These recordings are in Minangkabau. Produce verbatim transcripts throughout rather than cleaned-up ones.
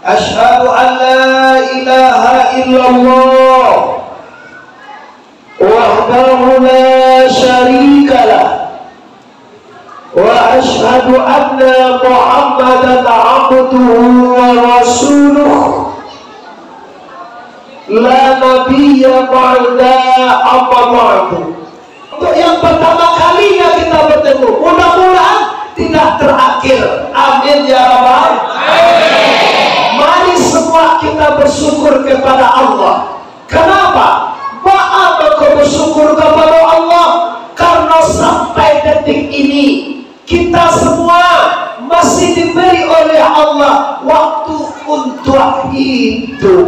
Asyhadu an la ilaha illallah wahdahu la syarikalah, wa asyhadu anna Muhammadan abduhu wa rasuluh, la nabiyya ba'da, amma ba'du. Untuk yang pertama kalinya kita bertemu, mudah-mudahan tidak terakhir. Amin ya rabbal. Mari semua kita bersyukur kepada Allah. Kenapa? Baa mangko bersyukur kepada Allah? Karena sampai detik ini kita semua masih diberi oleh Allah waktu untuk hidup.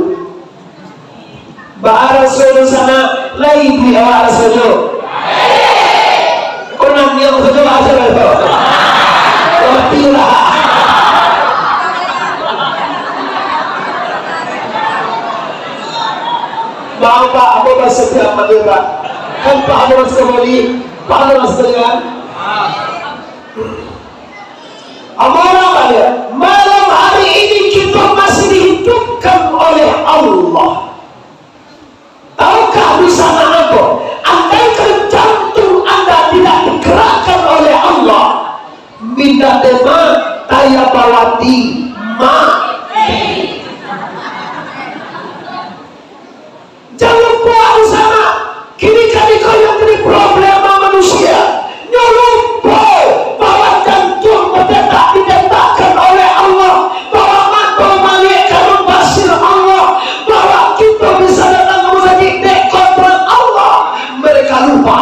Baa raso sanak, lai iduik awak rasonyo? Kok nangih sajo, baa raso tu? Mati lah. Maaf, Pak, ambo baso tiap malam, Pak. Kan, Pak, ambo masih kembali. Pak, ambo masih kembali, kan? Amarah dia, malam hari ini kita masih dihidupkan oleh Allah. Tahukah di sana apa? Andaikan jantung Anda tidak digerakkan oleh Allah, minda dema tayabawati mati. Jan lupo, Sanak, kini-kini ko yang jadi problema manusia. Nyo lupo bahwa jantuang badetak didetakkan oleh Allah, bahwa mato maliek ka mambasir Allah, bahwa kito bisa datang ka musajik dek kontrak Allah. Mereka lupa.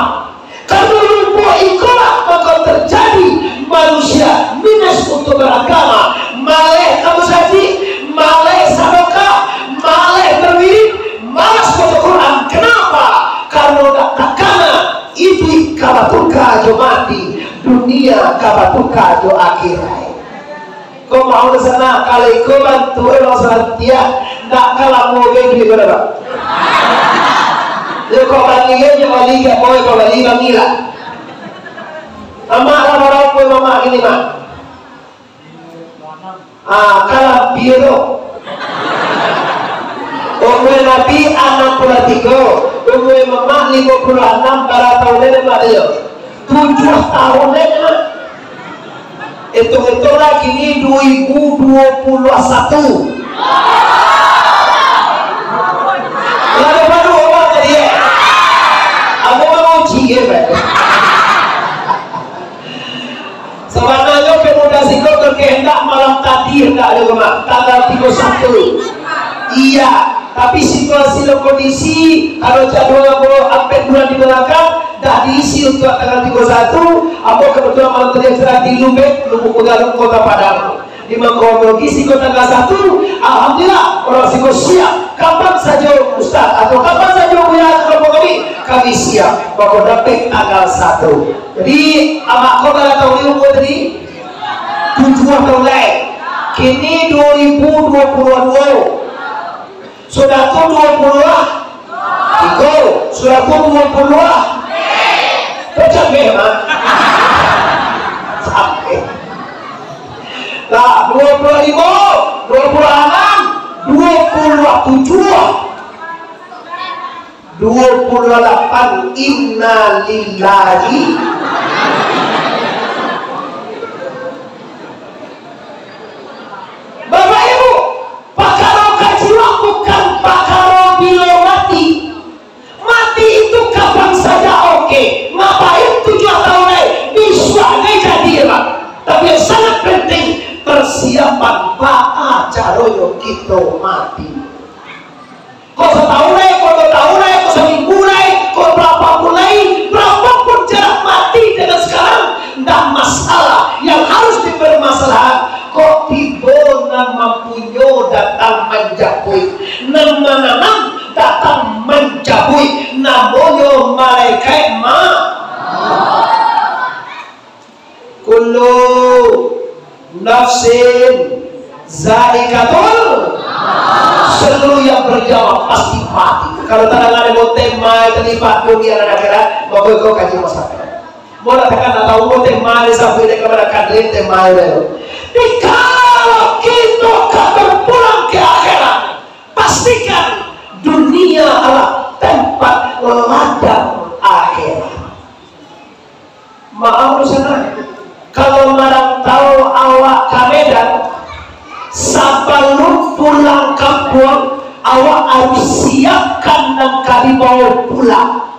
Karano lupo ikolah mako terjadi manusia minus untuk beragama, maleh ka musajik, maleh sadakah, maleh berwirid, malas baca Quran. Kenapa? Karano dak takana, iduik ka batuka jo mati, dunia ka batuka jo akhirat. Ko mau di sana, kalau iko bantu urang salantiak, ndak ka lamo gai duit ko dah, Pak. Yo, kok bali gai, yo bali gai, boy, kok bali, bali lah. Amak lah barang kue mamak gini, Mak. Ah, ka lampia tu. Umua Nabi anam puluah tigo, umua mamak limo puluah anam, bara taun lai, Mak, yo? Tujuah taun lai, Mak. Itung-itung lah, kini dua ribu dua puluh satu. Lah, baru awak tadi, eh. Ambo mauji, eh, baik. Sabananyo pemuda siko tu kahandak malam tadi, handak jo, Mak, tanggal tigo satu. Iya, tapi situasi dan kondisi, kalau jadwal ambo ampek bulan di balakang, dah diisi untuak tanggal tigo satu, ambo kebetulan malam tadi acara di Lubek, Lubuk Begalung, Kota Padang. Di mangko ambo isi ko tanggal satu, alhamdulillah, urang siko siap. Kapan sajo Ustaz atau kapan sajo Buya atau kami, kami siap. Mangko dapek tanggal satu. Jadi, amak ko bara taun ni umua tadi? Tujuah taun lai. Kini dua ribu dua puluh dua. Sudah tu dua puluah tigo, sudah tu dua puluah. Pecah deh, Mak. Sampai. Lah, dua puluah limo, dua puluah anam, dua puluah tujuah, dua puluah lapan, innalillahi. Bapak Ibu, pakaro kajiwa bukan pakaro bilo mati. Mati itu kapan saja oke. Ngapain tujuah taun lai? Bisuak lai jadi, Pak. Tapi yang sangat penting, persiapan baa caronyo kito mati. Kok sataun lai, kok duo taun lai, kok saminggu lai, kok barapapun lai, barapapun jarak mati dengan sekarang, ndak masalah. Yang harus dipermasalahkan, kok tibo nan mampunyo datang manjapuik, nan mananam datang manjapuik, namonyo malaikat ma-, Kullu nafsin zaikatul, seluruh yang bernyawa pasti mati. Kalau tadanga dek tema tadi, Pak, dunia dan akhirat, mako iko kaji masalah. Mau nak takkan nak tahu, mau tema ni sampai dek kepada kadrin tema ni. Jikalau kita akan berpulang ke akhirat. Pastikan dunia adalah tempat ladang akhirat. Maaf, Sanak, kalau marantau awak ka Medan, sabalun pulang kampuang, awak harus siapkan nan ka dibawa pulang.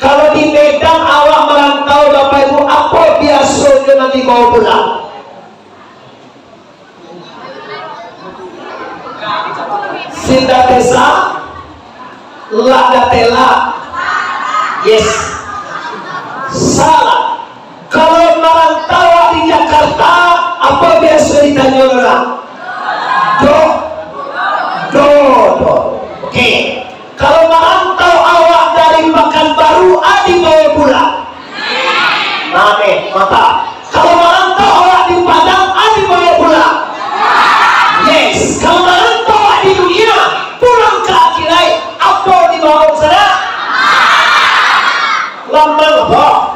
Kalau di Medan awak marantau, Bapak Ibu, apo biasonyo nan dibawa pulang? Sindak tesa, lak datela. Yes. Salah. Kalau marantau di Jakarta, apo biaso ditanyo urang? Do, do, do. Oke. Kalau marantau awak dari Pakanbaru, a dibawa pulang? Nah, eh, mata. Kalau marantau awak di Padang, a dibawa pulang? Yes. Kalau marantau awak di dunia, pulang ka akhirat, apo dibawa ka sana? Lamang apo?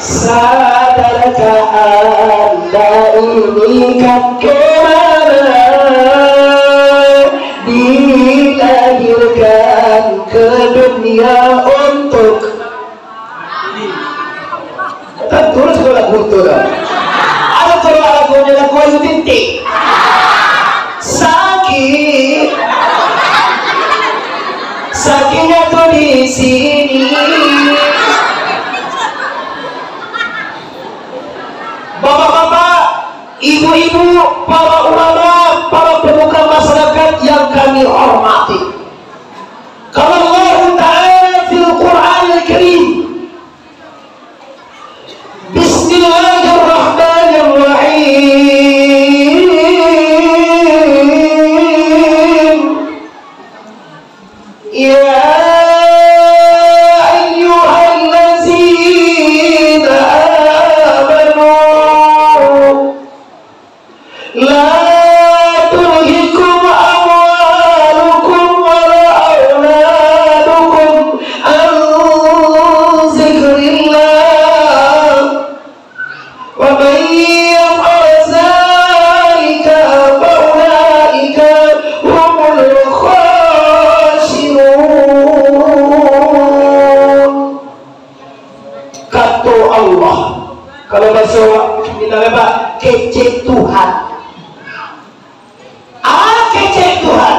Sadarkah Anda ini kan kemana dilahirkan ke dunia untuk Tantu lah suko lagu tu dah. Ado tu lagunyo, lagu Ayu Ting Ting. Sakik. Sakitnya tu di sini. Bapak-bapak, ibu-ibu, para ulama, para pemuka masyarakat yang kami hormati. Qala Allahu Ta'ala fil Qur'anil Karim, Bismillahirrahmanirrahim. Ya ayyuhallazina amanu, la tulhikum amwalukum wala auladukum an zikrillah. Wa man yaf'al dzalika fa ulaika humul khasirun. Kato Allah, kalau bahaso Minang apa? Kecek Tuhan. Ah, kecek Tuhan.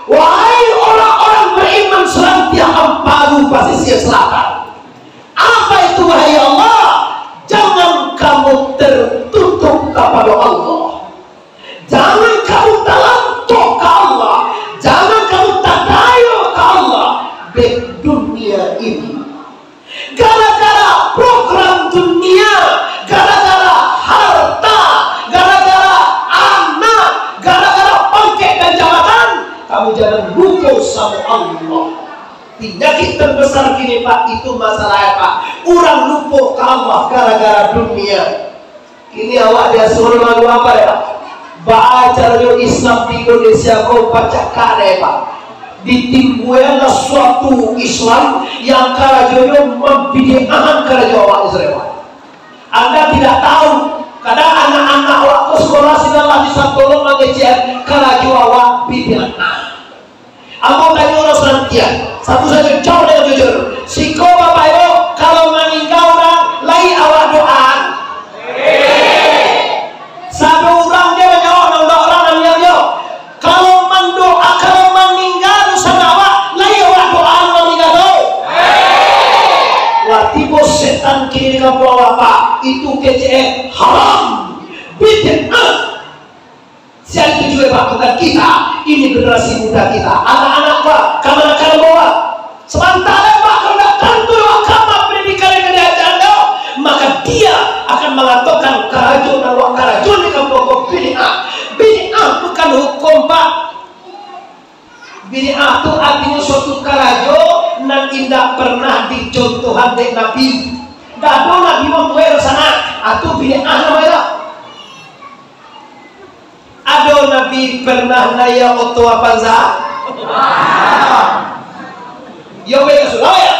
Wahai orang-orang beriman Selantiah Amparu, Pasisia Selatan. Apa itu, wahai Allah? Jangan kamu tertutup kepada Allah. Jangan kamu talantok ka Allah. Jangan kamu tadayo ka Allah. Dek dunia ini. Gara-gara program dunia, gara-gara harta, gara-gara anak, gara-gara pangkek dan jabatan, kamu jangan lupo samo Allah. Penyakit terbesar kini, Pak, itu masalah, Pak. Urang lupo ka Allah gara-gara dunia. Kini awak disuruah lagu apa, ya? Baa caronyo Islam di Indonesia ko pacakak deh, Pak. Ditimbualah suatu Islam yang karajonyo mambid'ahan karajo awak Israel, Pak. Anda tidak tahu, kadang anak-anak awak ko sekolah sudah lah bisa tolong mangecek karajo awak bid'ah. Ambo tanyo urang Selantiah, satu sajo, jawab dengan jujur. Siko Bapak Ibu, kalau maningga urang, lai awak doaan? Sado urang je manjawab, nan urang nan diam jo. Kalau mandoa, kalau maningga dusanak awak, lai awak doaan maningga tu? Lah tibo setan kini di kampuang awak, Pak. Itu kecek haram. Bid'ah. Siapa itu juga, Pak? Bukan kita. Ini generasi muda kita. Anak-anak, Pak, kamanakan, Pak. Sabanta lai, Pak, kalau ndak tantu awak kama pendidikan yang diajar tu, maka dia akan mengatakan karajo nan awak karajo ni kan pokok bid'ah. Bid'ah bukan hukum, Pak. Bid'ah tu artinyo suatu karajo nan indak pernah dicontohan dek Nabi. Ndak ado Nabi mambuek di sana. Ah, tu bid'ah namonyo. Ado Nabi pernah naiak oto Avanza? Yo, baik, Rasulullah, ya.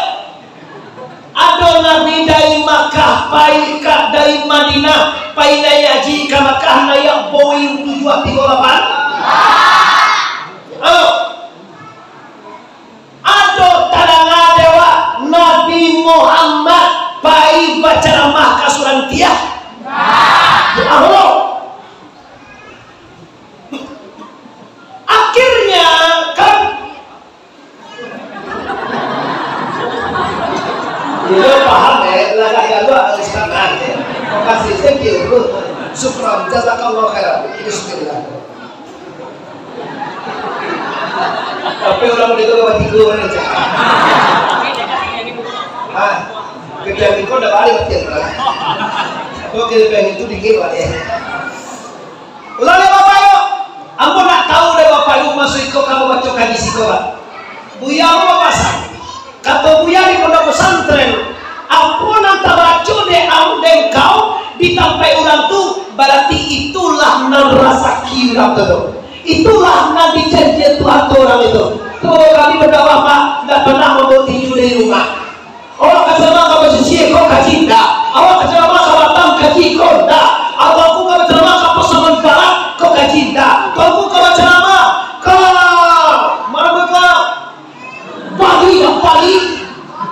Ado Nabi dari Makkah, pai ka, dari Madinah, pai naiak haji ka Makkah, naiak Boeing tujuah tigo lapan? Ayo. Ado tadanga dek awak Nabi Muhammad pai bacaramah ka surang tiah? Akhirnya kan Iyo, paham, eh? Lah, lah, ya, lu harus paham, eh? Makasih, thank you. Syukran, jazakallah khairan. Bismillah. Tapi urang itu kalau tidur, mana cak? Ah, kebiasaan kau dah balik, betul, lah. Kau kebiasaan itu dikit, lah, eh. Ulang dek Bapak Ibu. Ambo ndak tahu dek Bapak Ibu, masuak iko ka babaco kaji siko, Pak. Buya ambo bapasan, kato buya di pondok pesantren, apo nan tabaco dek am-, dek engkau di tampek urang tu, barati itulah nan rasaki urang tu, tu. Itulah nan dijanjian Tuhan tu urang itu. Tu kami badakwah, Pak, ndak pernah mambawa tinju dari rumah. Awak ka caramah ka Pasisia, kok kaji ndak? Awak ka caramah ka Batam, kaji kok ndak? Atau aku ka bacaramah ka Pasaman Barat, kok kaji ndak? Atau aku ka bacaramah ka, mano ka Bali, ka Bali,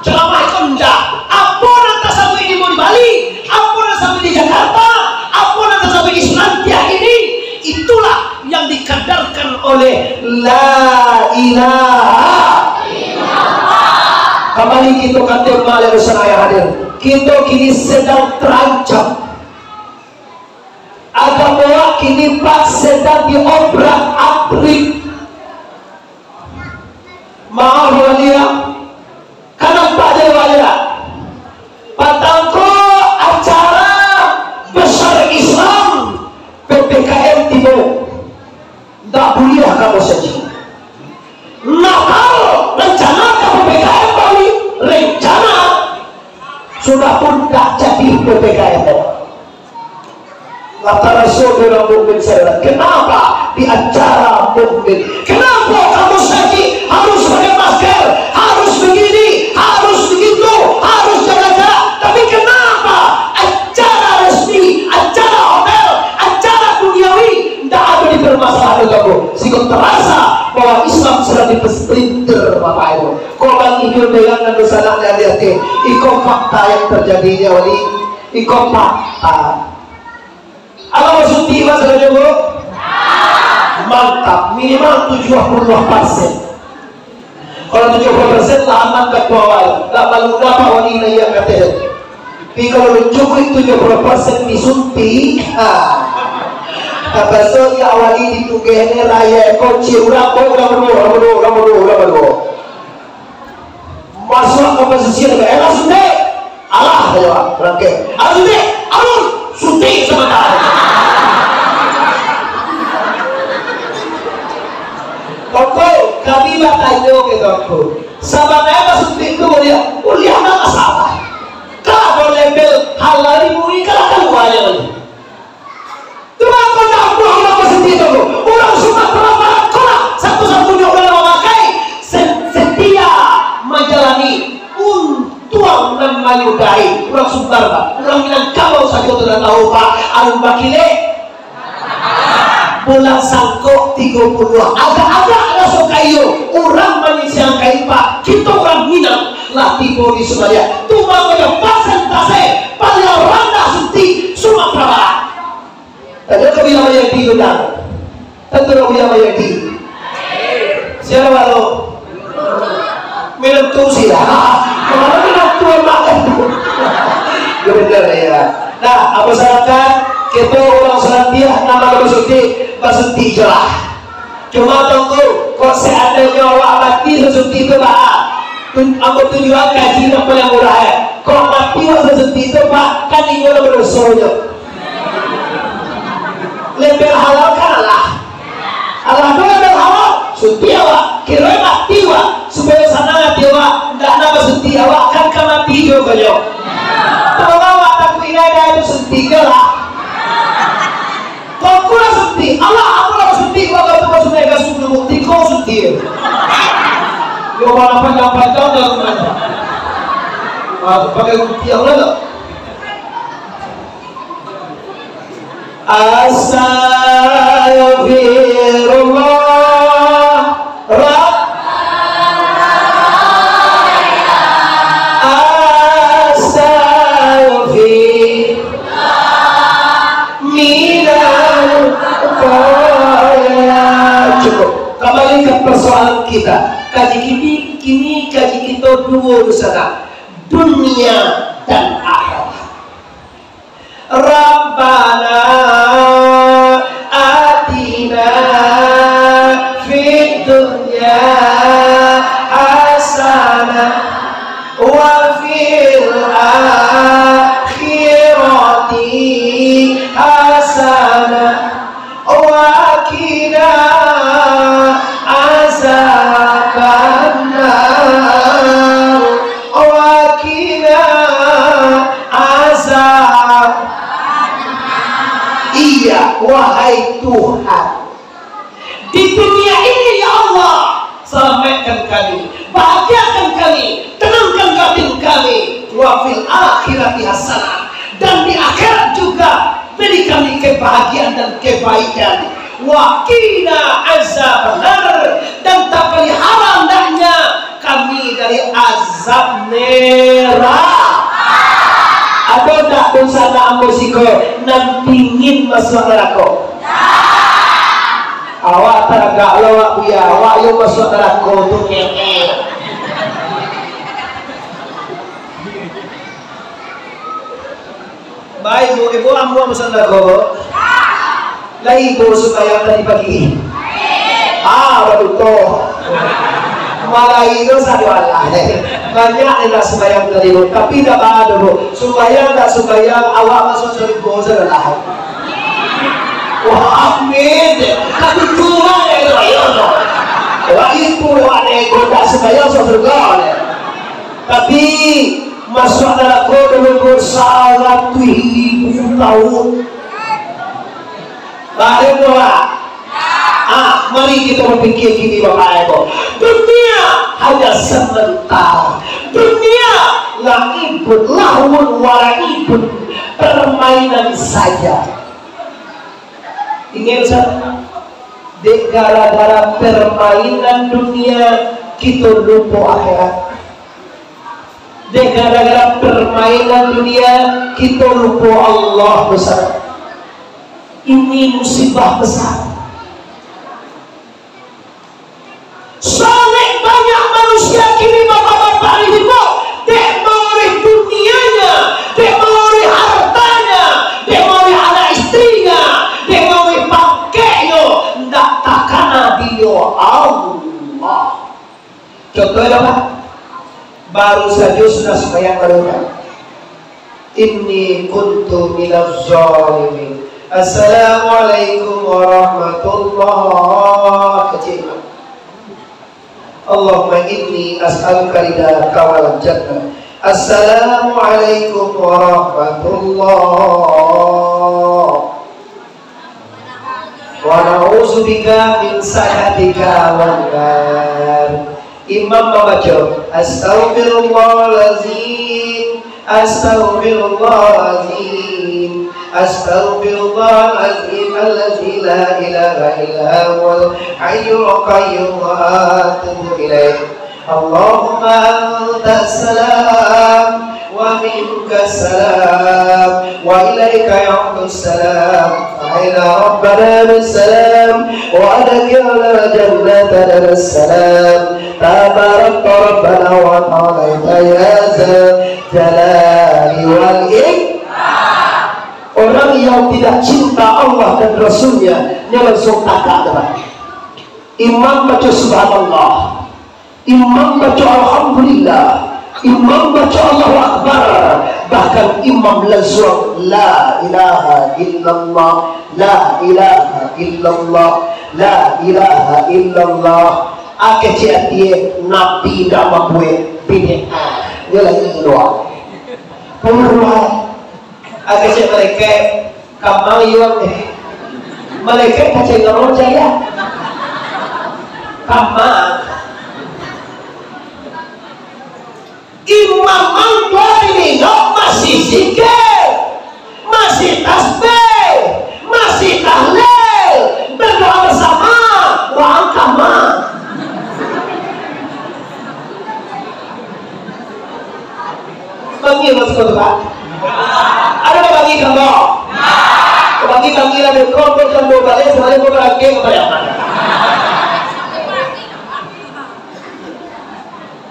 caramah kok ndak? Apo nan tasabuik di Bali? Apo nan tasabuik di Jakarta? Apo nan tasabuik di Sulantiah ini? Itulah yang dikadarkan oleh la ilaha. Kambali kito ka tema, dunsanak yang hadir. Kito kini sedang terancam. Agamo awak kini, Pak, sedang diobrak-abrik. Maaf, Walia. Ka nampak jo Walia. Patang ko acara besar Islam, P P K M tibo. Ndak buliah ka musajik. Nah, kalau rencana ka P P K M Bali, rencana sudah pun ndak jadi P P K M. Lah taraso di urang mukmin sadonyo. Kenapa di acara mukmin? Kenapa ka musajik harus pakai masker, harus begini, harus begitu, harus jaga jarak? Tapi kenapa acara resmi, acara hotel, acara duniawi, ndak ado dipermasalahkan tu? Siko terasa bahwa Islam sedang dipelintir, Bapak Ibu. Kok Bang Ijul pegang dan dosa nak di hati? Iko fakta yang terjadi, Wali. Iko fakta. Alah basuntik, Mas, sudah cukup? Mantap, minimal tujuah puluah persen. Kalau tujuah puluah persen lah aman, dak kuawai. Dak malu, dak, Pak Wali, naiak kateh. Tapi kalau cukuik tujuah puluah persen disuntik, ha. Tapaso ya Wali ditugeh ni raya ko, cik urang ko, urang baduo, urang baduo, urang baduo, urang baduo. Masuak ka pasisia, eh, lah suntik. Alah, ayo, barangkek. Alah suntik, alun, suntik samantaro. Koko, kami batanyo ka Koko. Sabananyo basuntik tu buliah, buliah ndak masalah. Kalau label halal di bumi, kalau kaluarnyo. Kenapa ndak buliah urang basuntik tu? Urang Sumatera Barat ko lah satu-satunya urang mamakai se-, setia manjalani untuang nan manyudahi. Urang Sumbar, Pak. Urang Minangkabau sajo tu ndak tahu, Pak. Alun bakilek. Bulan sangkok tigo puluah. Agak-agak raso kayo. Urang manyisiang kain, Pak. Kito urang Minang lah tibo di Sumalia. Tu mangkonyo pasentase paliang randah suntik Sumatera Barat. Tanyo ka Buya Mayadi tu, dah. Tantu ka Buya Mayadi. Sia baru? Minum tu sia. Kalau minum tu makan tu. Ya benar, ya. Nah, apo syaratnya? Kito urang Sulantiah, nan basuntik, basuntik jo lah. Cuma tunggu, kok seandainyo awak mati basuntik tu, bah, tun-, ambo tunjuakan kaji nan paling murah, eh. Kok mati awak basuntik tu, bah, kan inyo lah badosonyo. Label halal kan alah. Alah tu label halal, suntik awak, kiro mati awak, supayo sanang ati awak, ndak nak basuntik awak, kan ka mati juo konyo. Kalau awak takuik indak ado tu, suntik juo lah. Kok aku lah suntik, alah, aku lah suntik, gua kata kau suntik, gak suruh bukti kau suntik. Yo, mana panjang-panjang dah tu, mana? Pakai kupiah lah. Astagfirullah. Ra-, astagfir-, minal khataya. Cukup. Kambali ka parsoalan kita. Kaji kini, kini kaji kito duo di sana. Dunia dan akhirat. Rabbana atina fid dunya hasanah wa fil akhirati hasanah wa qina azabannar, wa qina azab. Iya, wahai Tuhan, di dunia ini, ya Allah, selamatkan kami, bahagiakan kami, tenangkan batin kami, wa fil akhirati hasanah, dan di akhirat juga beri kami kebahagiaan dan kebaikan, wa qina azabannar, dan tapalihara hendaknya kami dari azab neraka. Ado ndak dunsanak ambo siko nan pingin masuak narako? Awak taragak lo, awak buya, awak yo masuak narako tu, ngek-ngek. Baik, Bu, Ibu, ambo masuak narako. Lai, Bu, sumbayang tadi pagi? Ah, baduto. Malai tu sado alah, eh. Banyak yang tak sumbayang tadi, Bu. Tapi tak apa tu, Bu. Sumbayang tak sumbayang, awak masuak sarugo sado lah. Wah, amin. Tapi kurang ya, itu, ayo, tu. Wah, itu, wah, nego tak sumbayang, masuak sarugo, eh. Tapi, masuak narako dulu, Bu, saratuih ribu tahun. Baden tu, Pak. Ah, mari kita berpikir gini, Bapak Ibu. Dunia hanya sementara. Dunia la'ibun, lahwun wa la'ibun, permainan saja. Ingat, Ustaz? Dek gara-gara permainan dunia, kita lupa akhirat. Dek gara-gara permainan dunia, kita lupa Allah besar. Ini musibah besar. Sangat banyak manusia kini, bapak-bapak, ibu-ibu, dek maurih dunianya, dek maurih hartanya, dek maurih anak istrinya, dek maurih pakeknyo, ndak takana diri Allah. Contoh ado, Pak? Baru sajo sudah sumbayang baru, Pak. Inni kuntu minaz zalimin. Assalamualaikum warahmatullah. Kecil, Pak. Allahumma inni as'aluka ridaka wal jannah. Assalamualaikum warahmatullah. Wa na'udzubika min sakhatika wan nar. Imam mambaco, "Astaghfirullahalazim, astaghfirullahalazim, astaghfirullahalazim, allazi la ilaha illa huwal hayyul qayyum, wa atubu ilaih." Allahumma antas salam, wa minkas salam, wa ilaika ya'udus salam. Ahyina Rabbana bis salam, wa adkhilnal jannata daras salam. Tabarakta Rabbana wa ta'alaita ya zal jalali wal ikram. Orang yang tidak cinta Allah dan Rasulnya, dia langsung takak, teman. Imam baca subhanallah. Imam baca alhamdulillah, imam baca Allahu Akbar, bahkan imam lansuang la ilaha illallah, la ilaha illallah, la ilaha illallah. Akeh ciek atie Nabi indak mambuek bid'ah. Nyo lai doa. Puluhan. Agak cek malaikat, kamang yuang deh. Malaikat kacang ngarong caya. Kamang. Imam mangko diningok masih zikir, masih tasbih, masih tahlil, berdoa bersama, wa angkama. Bangih maksud tu, Pak? Ada tak bangih kamu? Bangih-bangih lah, dek kau, kau jangan bawa balik, sebalik kau berakhir, kau tak nyaman.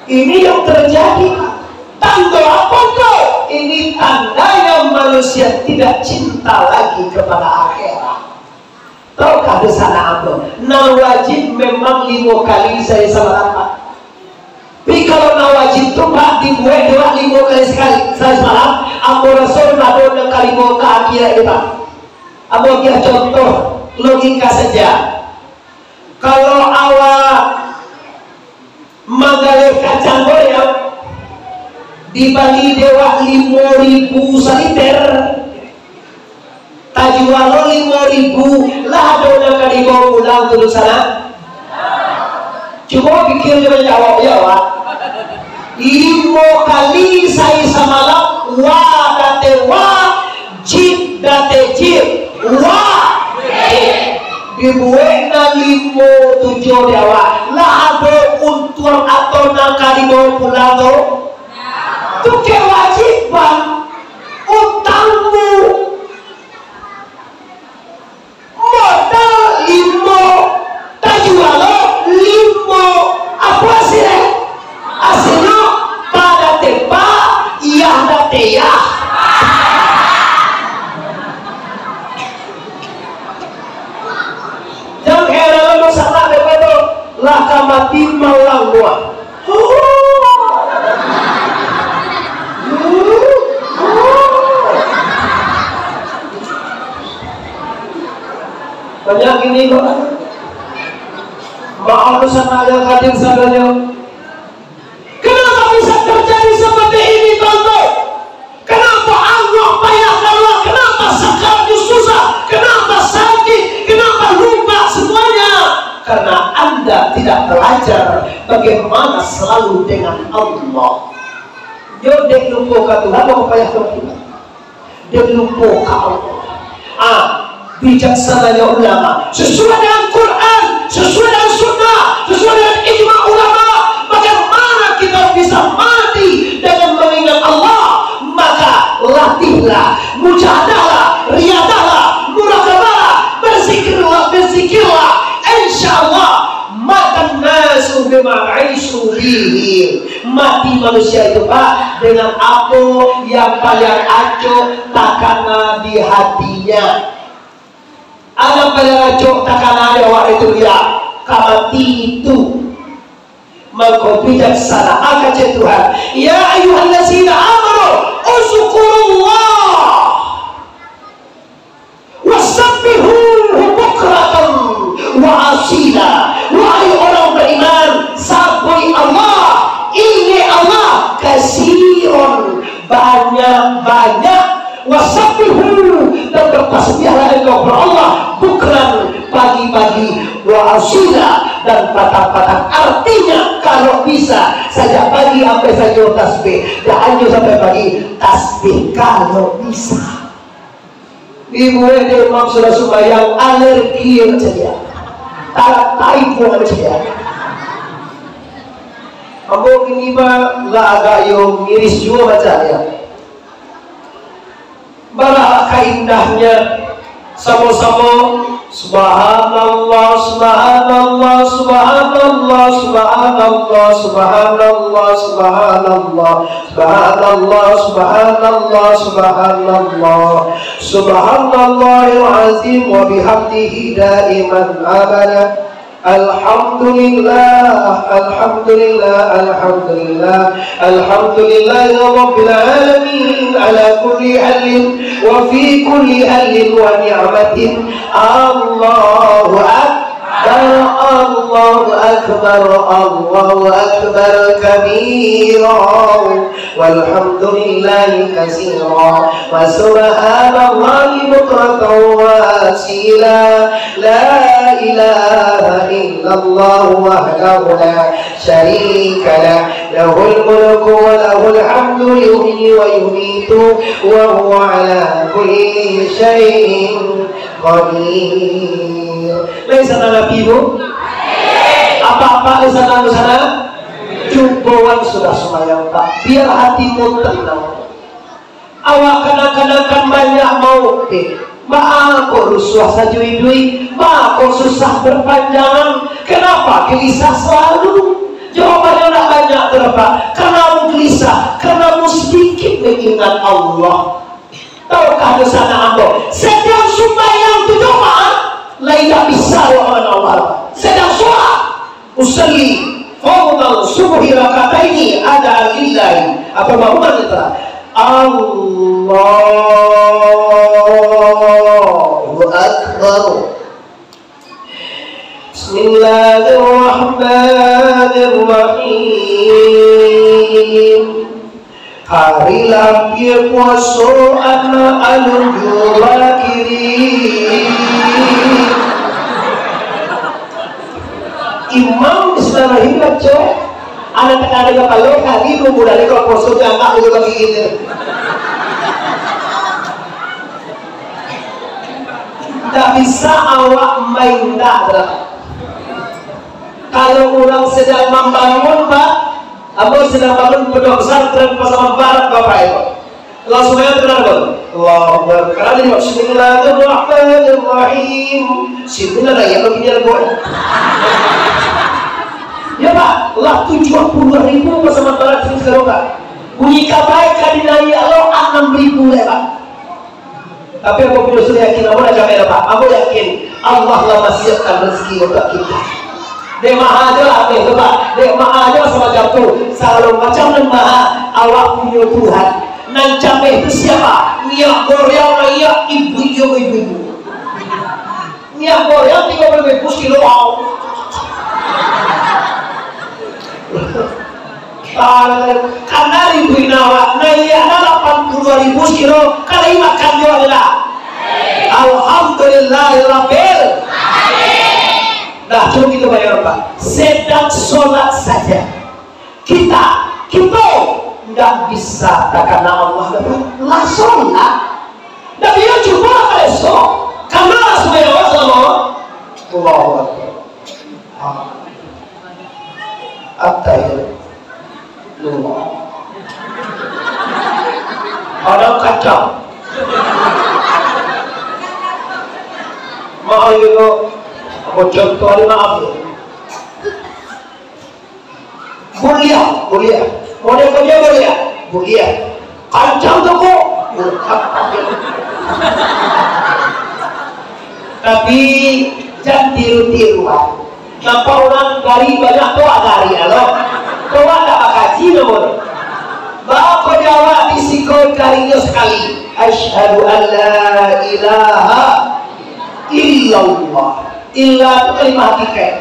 Ini yang terjadi. Tanda apa tu? Ini tanda yang manusia tidak cinta lagi kepada akhirat. Tahukah dosa nak apa? Nan wajib memang limo kali sahari samalam, Pak. Tapi kalau nan wajib tu, Pak, dibuek dek awak limo kali sakali, sahari samalam, ambo raso ado nan ka limo ka akhirat, Pak. Ambo agiah contoh logika saja. Kalau awak manggaleh kacang goreng dibali dek awak limo ribu saliter, tajua lo limo ribu, lah ado nan ka dibawa pulang tu dunsanak? Cubo pikir, cubo jawab, yo, Wak. Limo kali sahari samalam, wa date wa, jib date jib, wa, jib. Dibuek nan limo tujuah di awak. Lah ado untuang atau nan ka dibawa pulang tu? Tu kewajiban, utangmu. Modal limo, tajua lo limo, apo hasilnyo? Hasilnyo, pa date pa, iyah date iyah. Jan heran lo sanak dek tu, lah ka mati malang buah. Banyak gini, Pak. Maaf, sanak yang hadir sadonyo. Kenapa bisa terjadi seperti ini, Tuan? Kenapa Allah payah, Allah? Kenapa sakaratul susah? Kenapa sakit? Kenapa lupa semuanya? Karena Anda tidak belajar bagaimana selalu dengan Allah. Yo dek lupo ka Tuhan, mako payah ka Tuhan. Dek lupo ka Allah. Ah, bijaksananya ulama. Sesuai dengan Quran, sesuai dengan sunnah, sesuai dengan ijma ulama. Bagaimana kita bisa mati dengan mengingat Allah? Maka latihlah, mujahadahlah, riadahlah, murakabalah, berzikirlah, berzikirlah. Insya Allah, matan nasu bima aisu bihi. Mati manusia itu, Pak, dengan apo yang paling acok takana di hatinya. Apo paling acok takana di awak itu, dia ka mati itu. Mako bijaksana, kecek Tuhan, "Ya ayyuhallazina amanu, uzkurullah." "Wasabbihuhu bukratan wa asila." Wahai orang beriman, sabui Allah, ingek Allah, kasiron, banyak-banyak. "Wasabbihu," dan bertasbihlah engkau kepada Allah, "bukran," pagi-pagi, "wa asila," dan patang-patang. Artinya, kalau bisa, sajak pagi sampai sajo tasbih, dak anjo sampai pagi, tasbih kalau bisa. Ibu dek imam sudah sumbayang, alergi macam dia. Tarak tai pun macam dia. Ambo kini mah lah agak yo miris juo baca dia. Baralah ka indahnya, samo-samo, subhanallah, subhanallah, subhanallah, subhanallah, subhanallah, subhanallah. Subhanallah, subhanallah, subhanallah. Subhanallahil azim wa bihamdihi daiman abada. Alhamdulillah, alhamdulillah, alhamdulillah. Alhamdulillahi rabbil alamin, ala kulli halin wa fi kulli halin wa ni'matin. Allahu Akbar, Allahu Akbar, Allahu Akbar kabira. Walhamdulillahi katsira, wa subhanallahi bukratan wa asila. La ilaha illallah wahdahu la شريك له، له الملك وله الحمد يحيي ويميت وهو على كل شيء قدير. Lai sanang ati tu? Apak-apak lai sanang tu, sanang? Cuboan sudah sumbayang, Pak. Biar hatimu tenang. Awak kadang-kadang kan banyak mautik. Baa kok rusuah sajo iduik? Baa kok susah berpanjangan? Kenapa gelisah selalu? Jawabannyo ndak banyak tu, Pak. Karena mu gelisah, karena mu sedikit mengingat Allah. Tahukah dosa anak ambo? Setiap sumbayang tu doa, lai tak bisa doa Allah. Setiap sholat, usalli fardal subhi rakataini adaan lillahi. Apa bangunan kita? Allahu Akbar. Bismillahirrahmanirrahim. Hari lapie puaso anak alun juo kiri. Imam Islam lahir baco, anak tak ada kapalo, hari dua bulan ni kalau puaso jangan dulu bagi ini. Tak bisa awak main dah. Kalau urang sedang mambangun, Pak, ambo sedang bangun Pondok Pesantren Pasaman Barat, Bapak Ibu. Langsung aja terang, Bang. Allahu Akbar. Kali, Bismillahirrahmanirrahim. Sini lah, ya, begini, Bang. Ya, Pak, lah tujuh puluh ribu Pasaman Barat sini sekarang, Pak. Bunyi kabai ka dinaiak lo anam ribu le, Pak. Tapi ambo punyo yakin, ambo dah capai dah, Pak. Ambo yakin Allah lah masiapkan rezeki untuak kita. Dek maha ajo lah, dek tu, Pak. Dek maha ajo samacam tu. Sagalo macam nan maha, awak punyo Tuhan. Nan capai tu siapa? Minyak goreng naiak, ibu iyo, ibu-ibu. Minyak goreng tigo puluh ribu sakilo, wow. Karena ribu awak, naiak lapan puluh ribu sakilo, kalau makan juo lah. Alhamdulillah, ya Rabbil. Nah, cubo kita bayangkan, Pak. Sedang sholat saja. Kita, kita ndak bisa takana Allah, Pak. Lah sholat. Ndak bisa cubo lah, Pak, esok. Karena sembahyang Allah, Allahu Akbar. Attahiyatullah. Ada kacang. Maaf, yo, no. Apa contoh ni, maaf, yo. Buliah, buliah. Model kerja buliah. Buliah. Kancang tu, kok. Tapi, jan tiru-tiruan. Nampak urang gari banyak tu, gari alo. Tu ndak bakaji namonyo. Bako jawab di siko garinyo sakali. Asyhadu an la ilaha illallah. Illa tu kalimah hakikat.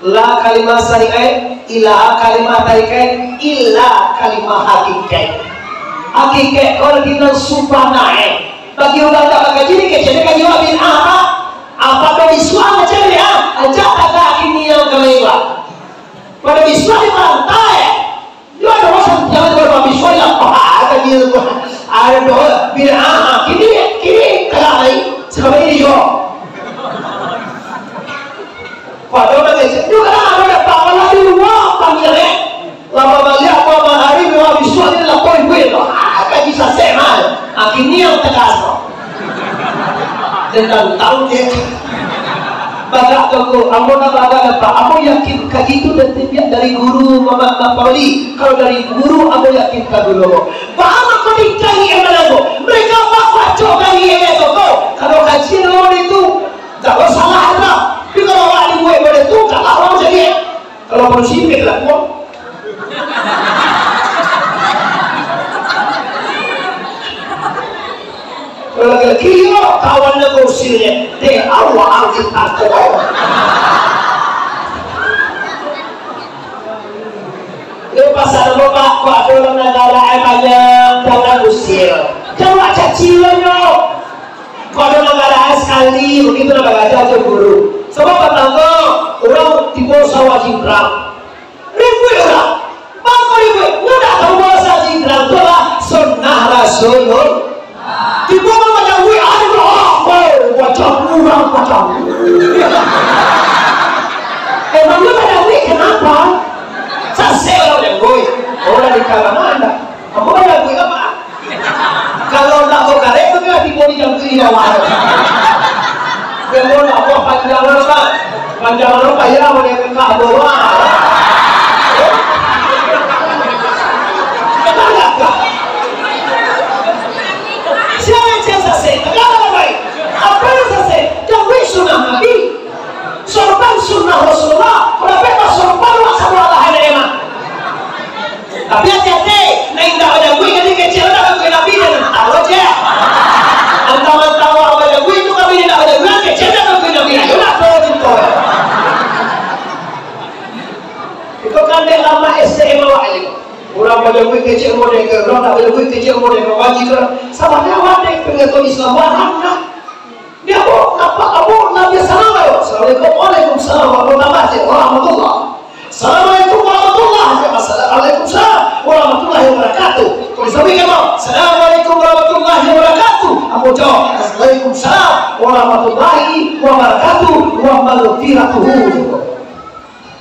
La kalimah syariat, ilaha kalimah tarikat, illa kalimah hakikat. Hakikat ko nan sumpah naik. Bagi urang tak bakaji ni, kecek dia kaji awak bid'ah apa? Apa kau bisuan macam ni, ah? Ajak tak kini yang kami buat. Pada bisuan di pantai, eh? Yo, ada masa jangan kalau habis sholat, apa kata dia tu? Ada doa, bila, ah, kini, kini, kalau lain, sebab ini juga. Pada orang kecil, juga ada dapat Allah di luar, panggil, eh. Lama balik, apa, hari, dua habis sholat, dia lapor ibu, eh, ah, kaji sasek, mal. Ah, kini yang tegas, tu. Tentang tahu dia. Bagak tu, ambo nak bagak dapat. Ambo yakin kaji tu dari, dari guru Muhammad Nafawi. Kalau dari guru, ambo yakin ka dulu. Baa mako dicari yang mana tu? Mereka apa kacau dari yang itu tu? Kalau kaji dulu itu, tak salah lah. Tapi kalau awak dibuat pada tu, tak lah orang jadi. Kalau manusia, kita tak kuat. Kalau lagi-lagi, yo, kawan nak kursi ni. Dek, awak angin takut. Yo, pasal apa, Pak? Kok ada orang negara, eh, banyak, jangan usir. Jangan caci orang, yo. Kok ada negara, eh, sekali, begitu nak belajar tu guru. Sebab petang tu, orang timbul sawah jingkrang. Ribuik Kalau ndak, ambo balagu ka ma? Kalau ndak bakarek tu kan tibo di jangkrik di bawah. Kalau ndak buah panjang lah, Pak. Panjang lah payah boleh kekak bawah. Siapa yang sasek? Kenapa, Pak? Apa yang sasek? Jangkrik sunnah Nabi. Sorban sunnah Rasulullah, kurang lebih sorban wak sabuah lahan emang. Tapi hati-hati, nah indak bajangguik jadi kecil dah bangkui Nabi dan tahu je. Antang-antang wak bajangguik tu kami indak bajangguik, kecil dah bangkui Nabi. Ayolah, kalau gitu. Itu kan dek lama S D M awak ni. Urang bajangguik kecil model ke, urang tak bajangguik kecil model ke, wajib lah. Sama dia awak dek pengatur Islam, wah, lah. Dia, "Oh, apa kamu?" Nabi salam, ayo. "Assalamualaikum." "Waalaikumsalam warahmatullahi wabarakatuh." "Assalamualaikum warahmatullahi wabarakatuh." "Waalaikumsalam warahmatullahi wabarakatuh." Kalau sampai kamu, "Assalamualaikum warahmatullahi wabarakatuh." Aku jawab, "Waalaikumsalam warahmatullahi wabarakatuh wa maghfiratuhu."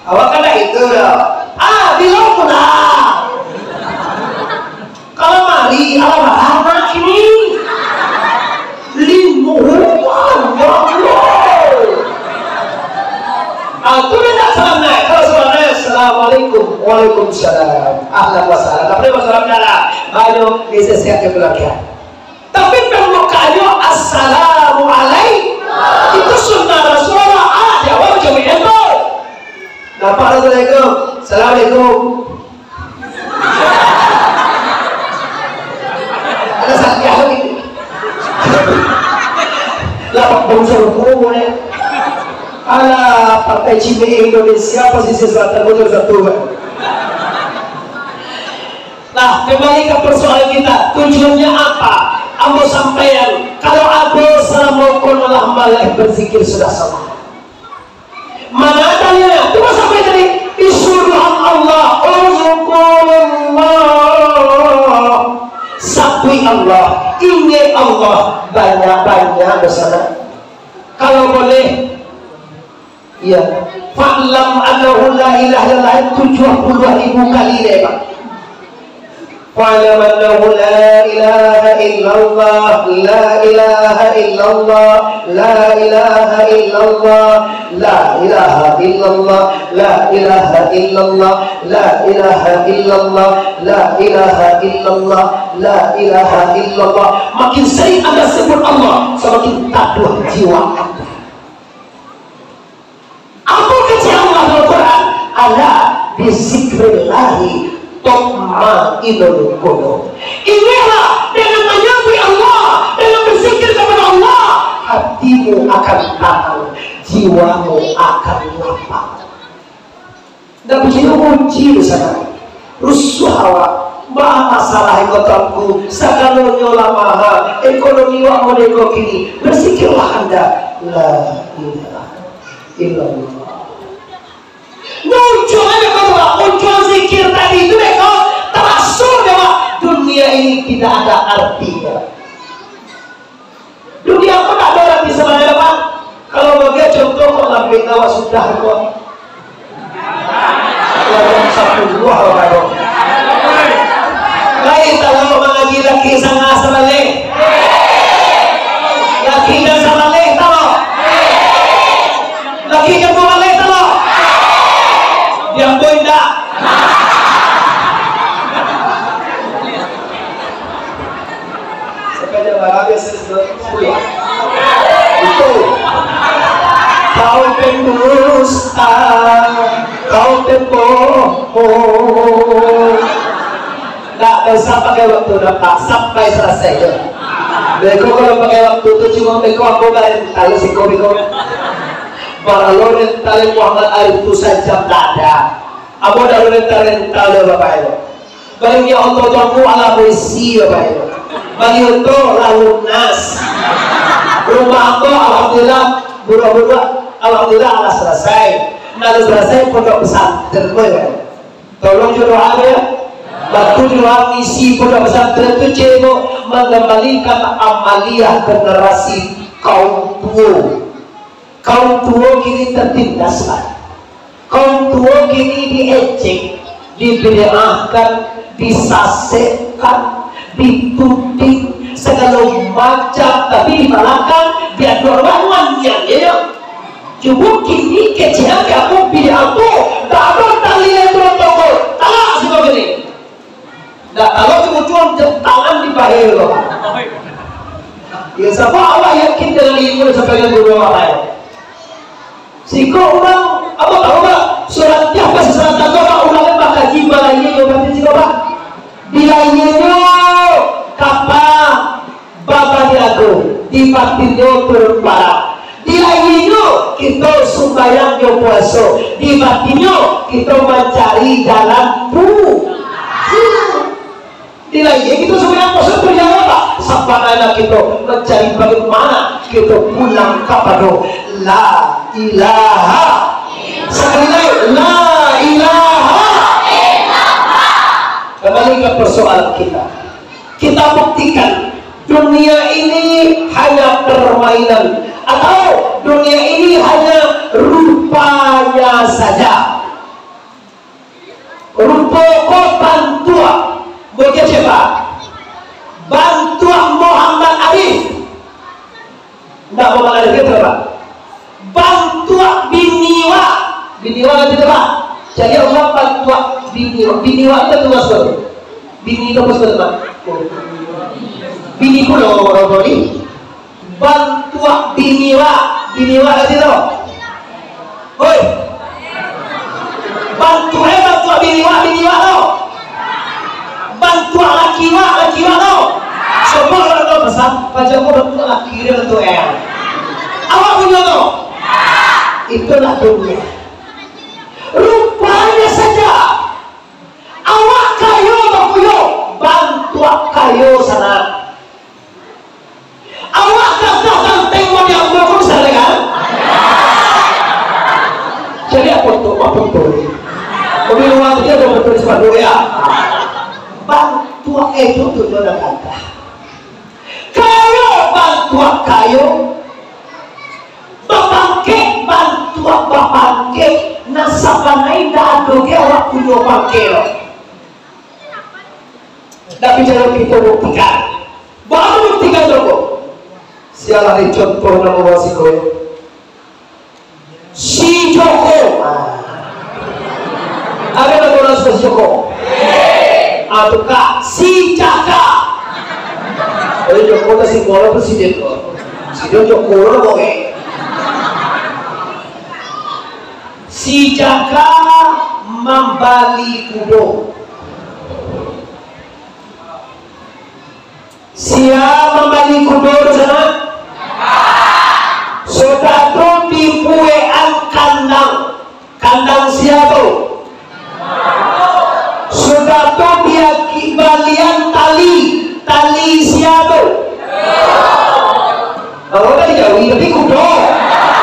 Awak kan dah itu dah. Ah, bilang pun dah. Kalau mari, alah marah nak kini. Limuh, Allah. Ah, tu dia nak salam naik. Kalau salam naik, "Assalamualaikum." "Waalaikumsalam." "Ahlan wa sahlan." Tapi kalau salam dah lah. Banyak, bisa siap dia belakang. Tapi pambukakannyo, "Assalamualaikum." Itu sunnah Rasulullah. Ah, di awal macam itu. Nampak Assalamualaikum. "Assalamualaikum." Ada salah lagi. Lah, bangsa hukum, eh. Alah, Partai Cimeng Indonesia, Pasisir Selatan, Bogor satu, kan? Nah, kembali ke persoalan kita, tujuannya apa? Ambo sampaikan, kalau ado salamo ko lah malah berzikir sudah salah. Mana dalilnya? Coba sampai tadi, disuruh Allah, "Uzkurullah." Sabui Allah, ingat Allah banyak-banyak di sana. Kalau boleh, iya. "Fa'lam annahu la ilaha illallah" tujuah puluah ribu kali deh, Pak. "Fa'lam annahu la ilaha illallah, la ilaha illallah, la ilaha illallah, la ilaha illallah, la ilaha illallah, la ilaha illallah, la ilaha illallah, la ilaha illallah." Makin sering Anda sebut Allah, semakin taduah jiwa Anda. Apa kecek Allah dalam Quran? "Ala bizikrillahi tatmainnul qulub." Ingatlah, dengan menyebut Allah, dengan berzikir kepada Allah, hatimu akan tenang, jiwamu akan lapang. Ndak bujinyo kunci di sana. Rusuah awak, baa masalah iko tuanku, sagalonyo lah maha, ekonomi wak modeko kini, berzikirlah anda, "La ilaha illallah." Nah, ujuangnyo ko tu, Pak, ujuang zikir tadi tu, beko, taraso dek awak, dunia ini tidak ada artinya. Dunia ko tak ada arti sabananyo, Pak. Kalau bagi contoh, kok lambek awak sudah ko. Lai tahu mangaji laki sanga sabaleh. Laki jan sabaleh, tahu? Laki jan sabaleh, tahu? Diam, boy, ndak. Itu. Kau pendusta, kau pembohong. Ndak usah pakai waktu, dapat sampai selesai je. Beko kalau pakai waktu tu cuma beko aku barental siko beko. Baralo rental Muhammad Arif tu sajam ndak ada. Ambo dak rental-rental doh, Bapak Ibu. Bagi Allah tu aku alah berisi, Bapak Ibu. Bagi tu lah lunas. Rumah ambo, alhamdulillah, buruak-buruak, alhamdulillah, alah selesai. Nah, alah selesai pondok pesantren, Bapak Ibu. Tolong jo doa, ya. Bantu doa misi pondok pesantren tu, cek, mengembalikan amaliah generasi kaum tua. Kaum tuo kini tertindas, Pak. Kaum tuo kini diejek, dibid'ahkan, disasekkan, dituding, sagalo macam, tapi di balakang diaduak lawan nian, yo. Cubo kini kecek apo bid'ah tu, dak ado tali lai tu, talak siko kini. Dak talak tu muncul jam tangan di pahe tu. Ya, sabab awak yakin dengan ilmu sampai dengan guru awak. Siko urang, apo tahu, Pak? Surat tiap pas surat tahu, Pak, urang kan bakaji, balayia, yo, batin siko, Pak. Dilayianyo kapa babaniago, di batinnyo turun parak. Dilayianyo kito sumbayang jo puaso, di batinnyo kito mancari jalan pu-, pulang. Dilayia kito sumbayang puaso, tujuannyo apo? Sabananyo kito mancari bagaimana kito pulang kapado La Ilaha. Sakali lai, La Ilaha. Kambali ka parsoalan kita. Kita buktikan, dunia ini hanya permainan, atau dunia ini hanya rupanya saja. Rupo ko bantuak. Bukeh sia? Bantuak Muhammad Arif. Ndak Muhammad Arif, itu, Pak. Bantuak bini wak. Bini wak itu, Pak. Jadi, Allah bantuak bini wak. Bini wak itu tugas tu. Bini itu apa sebenarnya? Bini pulo orang tua ni. Bantuak bini wak, bini wak ka situ. Hoi. Bantuak, eh, bantuak bini wak, bini wak tu. Bantuak laki wak, laki wak tu. Coba kalau kau pesan, pajak kau bantuak laki dia bantuak eh. Awak punyo tu. Itulah dunia. Rupanya saja. Awak kayo, bakuyo, bantuak kayo sana. Awak gagah ganteng model ambo ko bisa, kan? Jadi apo tu, apo tu? Mobil luar tu ado motor sepatu, ya. Bantuak itu tu ado gagah. Kayo bantuak kayo, bapangkek bantuak bapangkek, nan sabananyo indak ado ge awak punyo pangkek lo. Tapi jan kito buktikan. Baru buktikan tu. Sialah ni contoh nan bawa siko. Si Joko. Ah. Ado nan bawa si Joko. Ah, tu ka. Si Jaka. Oh, Joko dah si bola presiden tu. Si Joko lo, boy. Si Jaka mambali kudo. Sia mambali kudo tu sana? Sudah tu dibuekan kandang. Kandang sia tu? Sudah tu diaki-, balian tali. Tali sia tu? Kalau tadi jawi, tapi kudo.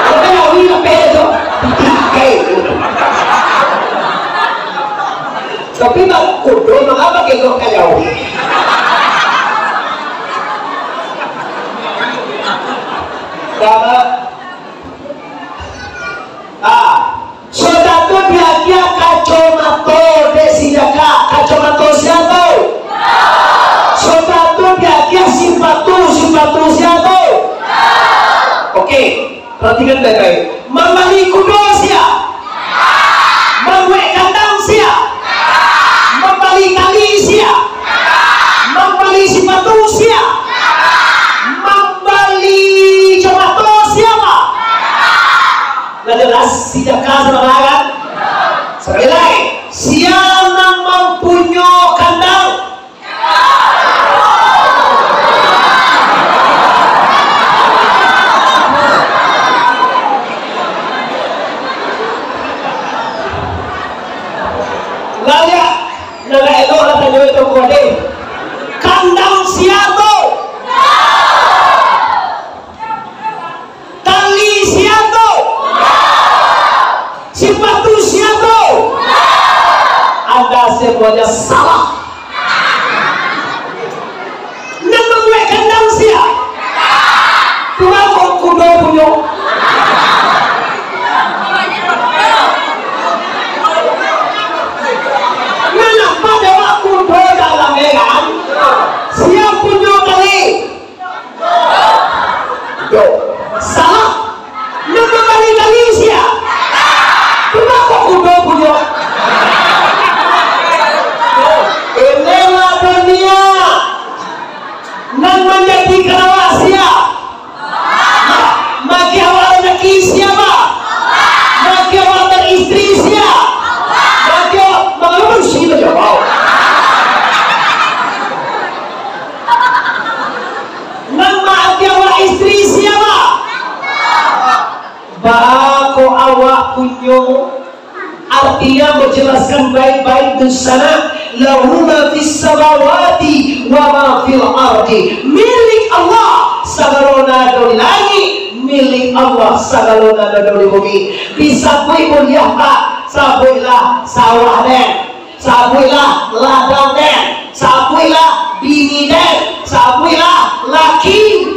Kalau tadi jawi, tapi tu. Tikai. Tapi bang kudo, mangapa kito ka jawi? Sama. Ah. Sudah tu diagiah kacomato dek si Jaka. Kacomato sia tu? Sudah tu diagiah sipatu, sipatu sia tu? Oke, perhatikan baik-baik. Mambali kudo sia? Mambuek kandang sia? Mambali tali sia? Mambali sipatu sia? Mambali comato sia, Pak? Lah jelas, si Jaka salah, kan? Sakali lai, sia nan mampunyo kandang? Lah, ya. Nan elok lah tanyo itu, Kode. Kandang sia tu? Tali sia tu? Sipatu sia tu? Anda semuanya salah. Nan mambuek kandang sia? Tukang kudo punyo. Nan apo dek awak kudo Kali sia? Kudo ko kudo punyo. Inilah dunia. Nan manjadikan awak sia? Ma-, magi awak barajaki sia? Magi awak baristri sia? Magi awak mangarusi bajawab? Nan magi awak istri sia? Baa ko awak punyo? Artinya, menjelaskan baik-baik di sana, "Lahu ma fis samawati wa ma fil ardi." Milik Allah sagalo nan ado di langik, milik Allah sagalo nan ado di bumi. Disabuik buliah, Pak, sabuiklah sawah den, sabuiklah ladang den, sabuiklah bini den, sabuiklah laki.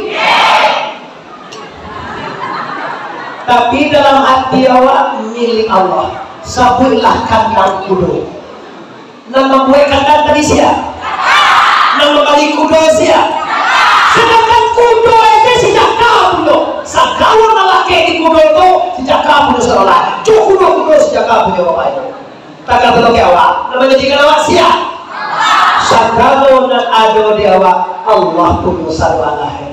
Tapi dalam ati awak milik Allah. Sabuiklah kandang kudo. Nan mambuek kandang tadi sia? Nan mambali kudo sia? Sadangkan kudo aja si Jaka punyo. Sagalo nan lakek di kudo tu si Jaka punyo sarolah. Jo kudo-kudo si Jaka punyo, Bapak Ibu. Tagak tatapi awak. Nan manjadikan awak sia? Sagalo nan ado di awak, Allah punyo sarolah.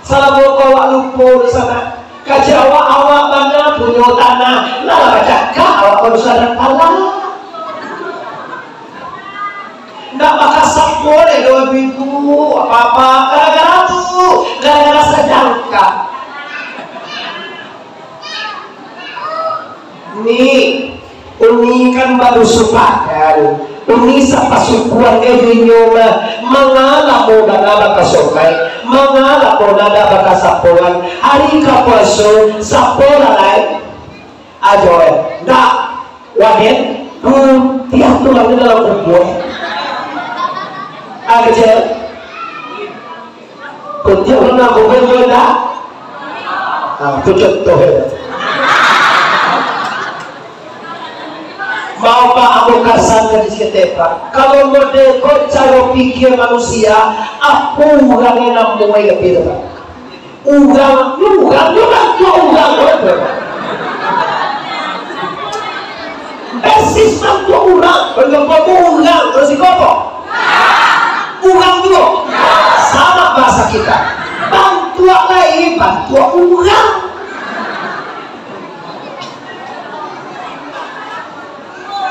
Salamo ko awak lupo di sana, kecek awak, awak bana punyo tanah, lah bacakak awak baru sadar pala. Ndak bakasapo dek doh ibu, apa-apa, gara-gara tu, gara-gara sajangka. Ni, uni kan badusu padan, uni sapasukuan ka inyo mah, manga lamo bana bakasokai, manga lamo bana bakasapoan, hari ka puaso, sapo lah lai? Ajo, eh, ndak, waden, putiah tulang di dalam kubua. Ah, kecil. Putiah urang nan bukan juo dah. Ah, tu contoh, ya. Mau, Pak, ambo kasankan di sini, Pak. Kalau model ko caro pikir manusia, apo urang nan namonyo lebih, Pak? Urang, urang, urang, urang, urang. Basis bantuak urang, bantuak urang, resiko apo? Urang juo. Samo bahasa kita. Bantuak lai, bantuak urang.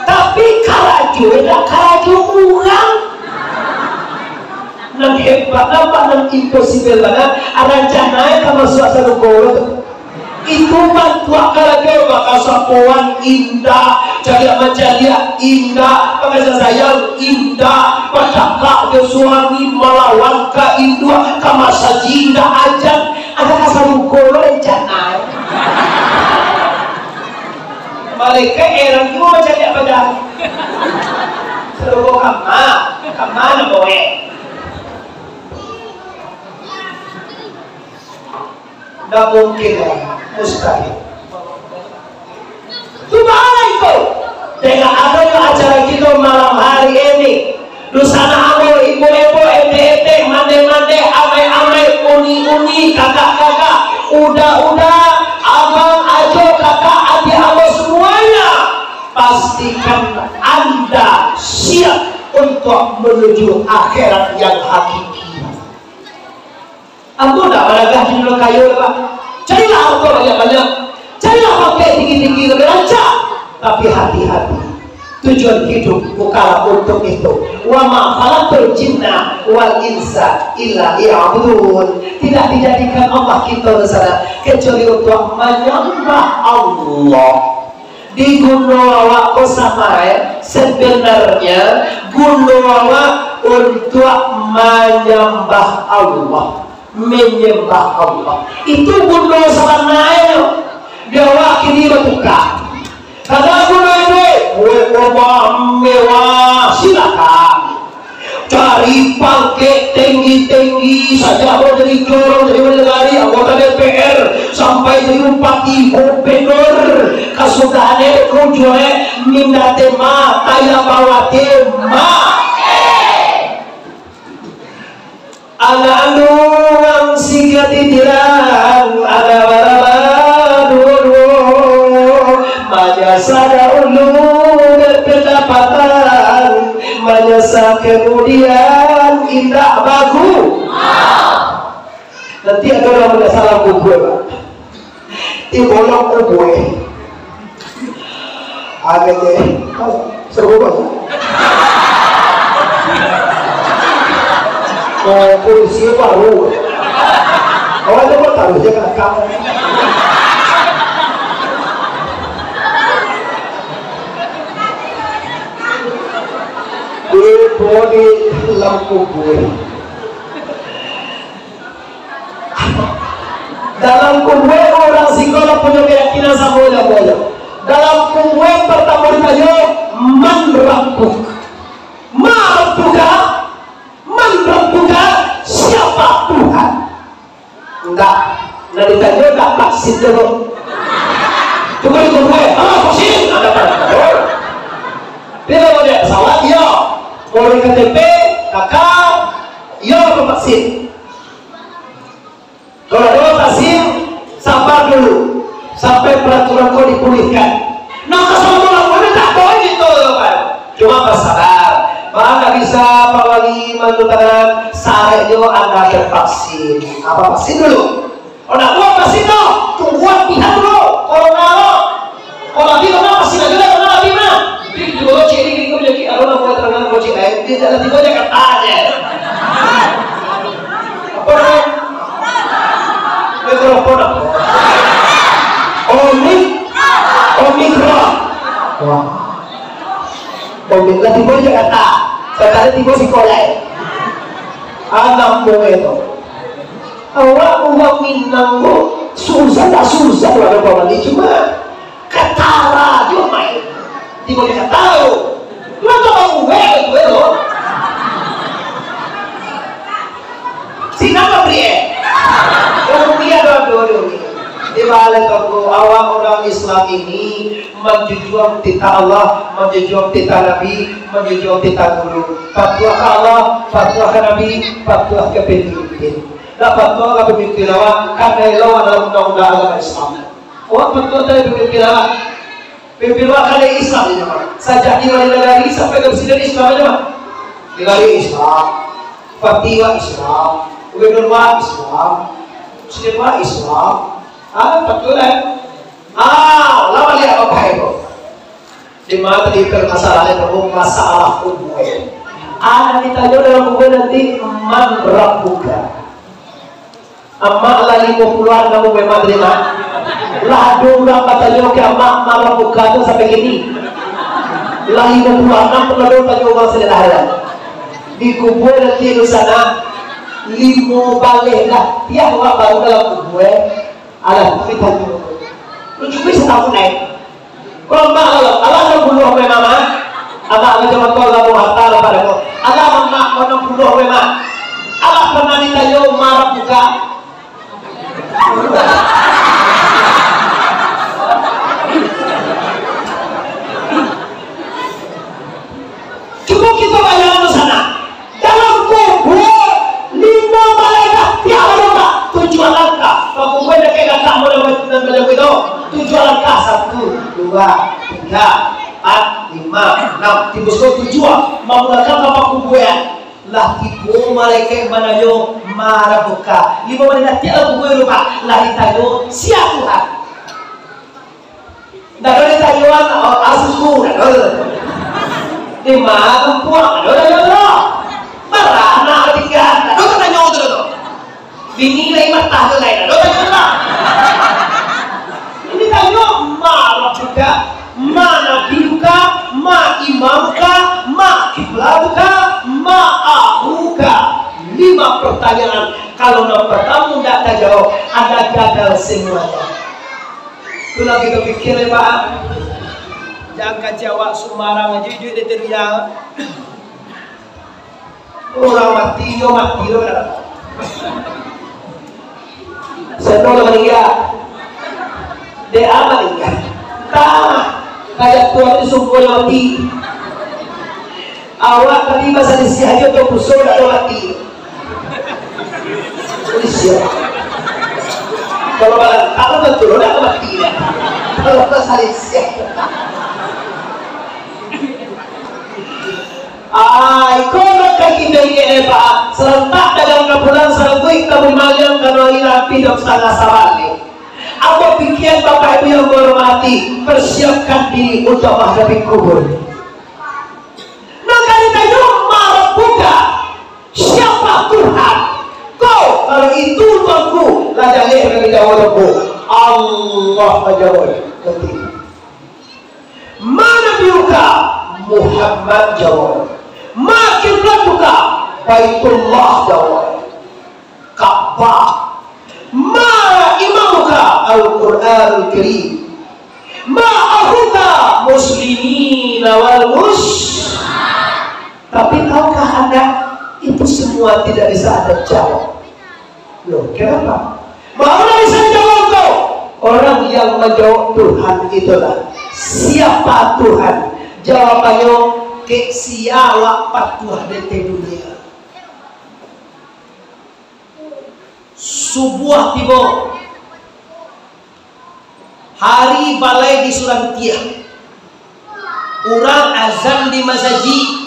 Tapi karajo, indak karajo urang. Nan hebat, nampak nan impossible bana, rancana ka masuak sarugo tu. Itu bantuak karajo, bakasapoan indak, caliak mancaliak indak, bakasayang sayang indak, bacakak jo suami, malawan ka induak, ka masajik indak ajan, ado ka sarugo lo rencana. Malaikat heran juo mancaliak paja. Sarugo kama, kama namo eh. Ndak mungkin lah, mustahil. Tu baa itu? Dengan adonyo acara kito malam hari ini, dunsanak ambo, ibu-ibu, etek-etek, mandeh-mandeh, amai-amai, uni-uni, kakak-kakak, uda-uda, abang, ajo, kakak, adiak ambo semuanya, pastikan anda siap untuk menuju akhirat yang hakiki. Ambo ndak managah jadi urang kayo, Pak. Carilah harto banyak-banyak. Carilah pangkek tinggi-tinggi, lebih rancak. Tapi hati-hati. Tujuan hidup bukanlah untuk itu. "Wa ma khalaqtul jinna wal insa illa liya'budun." Tidak dijadikan Allah kito di sana kecuali untuk menyembah Allah. Di guno awak ko sama, eh, sebenarnya guno awak untuak manyambah Allah, menyembah Allah. Itu guno sabananyo. Di awak kini batuka. Kada guno duit, duit rumah mewah, silakan. Cari pangkek tinggi-tinggi saja, mau jadi jorong, jadi menteri, anggota D P R, sampai jadi bupati, gubernur, kasudahan itu jual, minda tema, kaya bawa tema. Anak anduang si katitiran, ada baraba, duo-duo Kemudian indak bagu. Nanti ado urang manyasalan kubua, Pak. Di bolong kubua. Agak je. Seru banget. Oh, polisi baru. Awak tu kok taruh je kat akang. Ibo di dalam kubua. Dalam kubua urang siko lah punyo keyakinan samo jo ambo. Dalam kubua partamo ditanyo, "Man rabbuk?" "Ma rabbuka?" "Man rabbuka?" Siapa Tuhan? Ndak. Nan ditanyo ndak vaksin tu. Cubo di kubua, "Ah, vaksin." Ndak dapat. Dia mau naik pesawat, iyo. Mau di K T P, K K, iyo, vaksin. Kalau ado vaksin, sabar dulu sampai peraturan ko dipulihkan. Nah, kalau mau lakukan, tak tahu gitu, Pak. Cuma basabar. Maka bisa Pak Wali manutangkan syaratnyo anda tervaksin. Apa vaksin dulu? Kalau nak buat vaksin tu, tungguan pihak dulu. Corona lo. Kalau lagi corona vaksin aja lah, corona lagi mah. Jadi dulu cek ni, ini penyakit corona buat terang buat cek lain. Dia jalan tiba Jakarta aja. Apa namanya? Mikrofon apa? Omik, Omikron. Wah. Omik lah tiba di Jakarta. Sekarang tiba sekolah. Anak murid tu. Awak urang Minang tu susah tak susah tu ado pamali cuma Katara juo main. Tibo di Katara. Mangko babuek tu, eh, lo. Sinan pabrik, eh. Urang Bugis ado, ado, ado. Di balik tu, awak urang Islam ini manjujuang titah Allah, manjujuang titah Nabi, manjujuang titah guru. Patuah ka Allah, patuah ka Nabi, patuah ka pamimpin. Ndak patuah ka pamimpin awak, karano elok dalam undang-undang agama Islam. Awak patuah dari pamimpin awak. Pamimpin awak kan dari Islam aja, Pak. Sajak di Bali Nagari sampai ka Presiden Islam aja, Pak. Nagari Islam, Bupati awak Islam, Gubernur awak Islam, Presiden awak Islam. Ah, patuah lah. Ah, lah baliak bapak ibu. Di ma tadi permasalahan itu? Masalah kubua. Anak ditanyo dalam kubua nanti, "Man rabbuka?" Amak lah limo puluah anam umua tadi, Mak. Lah ado urang batanyo ka Amak, "Man rabbuka?" tu sampai kini. Lah limo puluah anam pernah ado tanyo urang salilah lah. Di kubua nanti di sana, limo baleh lah. Tiap urang baru dalam kubua, alah, tu ditanyo. Lucu bisa tahu, Nai. Kalau Mak, kalau alah anam puluah weh, Mak, Mak. Alah, alah, jangan kau lalu harta lah pada kau. Alah, Mak, kau anam puluah weh, Mak. Alah, pernah ditanyo, "Man rabbuka?" Cubo kito bayangkan di sana. Dalam kubua, limo malaikat tiap ado, Pak. Tujuah langkah. Pakubua dakek langkah, mudah-mudahan, tujuah langkah. Satu, dua, tiga, empat, lima, anam. Tibo sudah tujuah. Mamulakan ka pakubuan. Lah tibo malaikat mananyo, "Man rabbuka?" Limo malaikat tiap dalam kubua tu, Pak. Lah ditanyo, "Sia Tuhan?" Ndak ado ditanyoan, oh, asuku, ndak ado. Di ma tumpuak, ndak ado ditanyo tu. Bara anak tingga, ndak ado tanyo tu, tu. Bini lai matah tu lai, ndak ado tanyo tu. Ini tanyo, "Man rabbuka, man nabiyuka, man imamuka, man kiblatuka, man akhuka?" Lima pertanyaan, kalau nan pertamo ndak tajawab, anda gagal semuanya. Itulah kito pikia, Pak. Jan kacau awak sumbarang aja, iduik di tedunia. Urang mati, iyo mati lo, kan? Seno lah maningga. Dek a maningga. Entah, kayak tuan tu sungguah mati. Awak tadi basalisiah ajo tu puso dak ado mati. Salisiah. Kalau balantak tu tantu lo dak mati dah. Kalau basalisiah. Ah, iko lo Ingek lebar, sarantak dagang ka pulang, saranguik ka bali maliang, karano ari lah ampia jam satangah sabaleh. Ambo pikian, Bapak Ibu yang ambo hormati, persiapkan diri untuk menghadapi kubur. Maka ditanyo, "Man Rabbuka?" Siapa Tuhan? Ko, kalau itu Tuanku, lah jaleh kami jawab ko. Allah, jawab. Ngerti? "Man Nabiyuka?" Muhammad jawab. "Ma kiblatuka?" Baitullah jawab. Ka'bah. "Ma imamuka?" Al-Qur'anul Karim. "Ma akhuka?" Muslimina wal mus-, tapi tahukah Anda, itu semua tidak bisa Anda jawab. Loh, kenapa? Mau Anda bisa jawab tu? Orang yang menjawab Tuhan itulah. Siapa Tuhan? Jawabannyo, kek sia awak patuah di ateh dunia. Subuah tibo. Hari balai di Surantiah. Urang azan di masajik.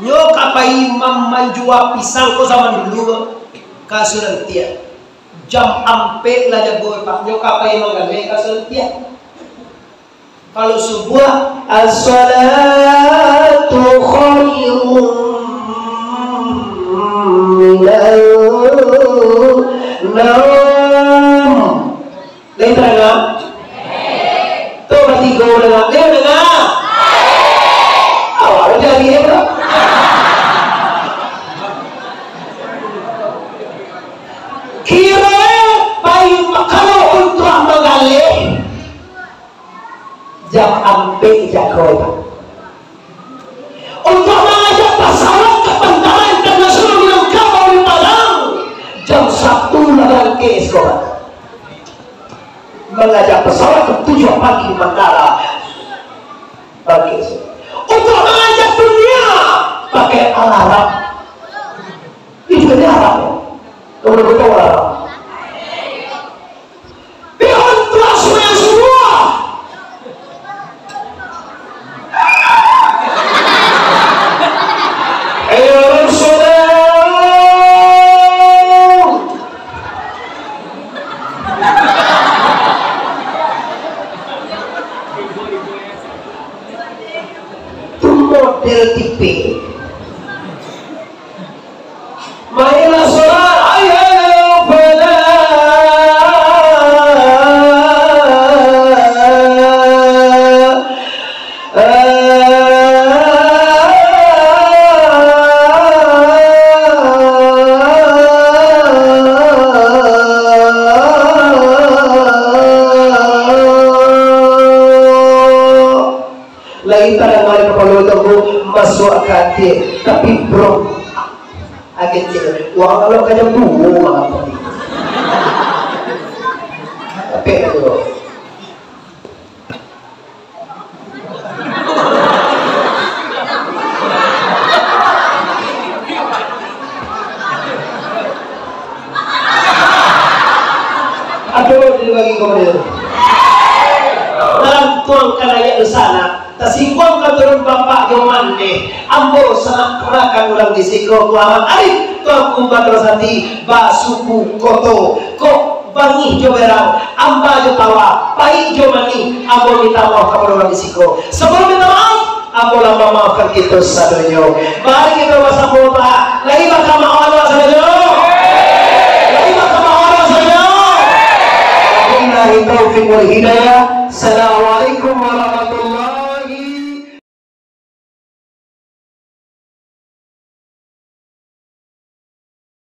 Nyo ka pai mam-, manjua pisang ko zaman dulu ka Surantiah. Jam ampek lah jago, Pak. Nyo ka pai manggaleh ka Surantiah. Kalau subuah, "As-salatu khairum minan naum." Lai tadanga? Tu batigo danga. Lai tadanga? Awak udah lihat, bro. Kiro pai, kalau untuak manggaleh, jam ampek jago, Pak. Untuak mangajak pasawat ka Pantalan Internasional Minangkabau di Padang, jam satu lah barangkek siko, Pak. Mangajak pasawat jam tujuah pagi di Mandala, barangkek siko. Untuak mangajak dunia pakai alarm. Itu kan alarm. Kamu udah tahu alarm? Pihon tuas maya subuah. Ayo, Rasulullah. Tu model tipe. Mainlah solat, hayya alal falah. Lai tadanga kapalo tu, masuak ka ati, tapi bro, agak kecil. Wah, kalau ka jam duo malam tadi. Tapi tu. Aduh, dibagi kau dia. Dalam tuang ka rakyat di sana, tasingguang ka turun bapak jo mandeh. Ambo sanak kamanakan urang di siko, Muhammad Arif, Tuanku Badrul Sati, basuku koto. Kok bangih jo berang, amba jo tawa, paik jo manih, ambo minta maaf kapado urang di siko. Sabalum minta maaf, ambo lah mamaafkan kito sadonyo. Mari kito basamo doa. Lai bakamaoan awak sadonyo? Lai bakamaoan awak sadonyo? Wabillahi taufiq wal hidayah. Assalamualaikum warahmatullahi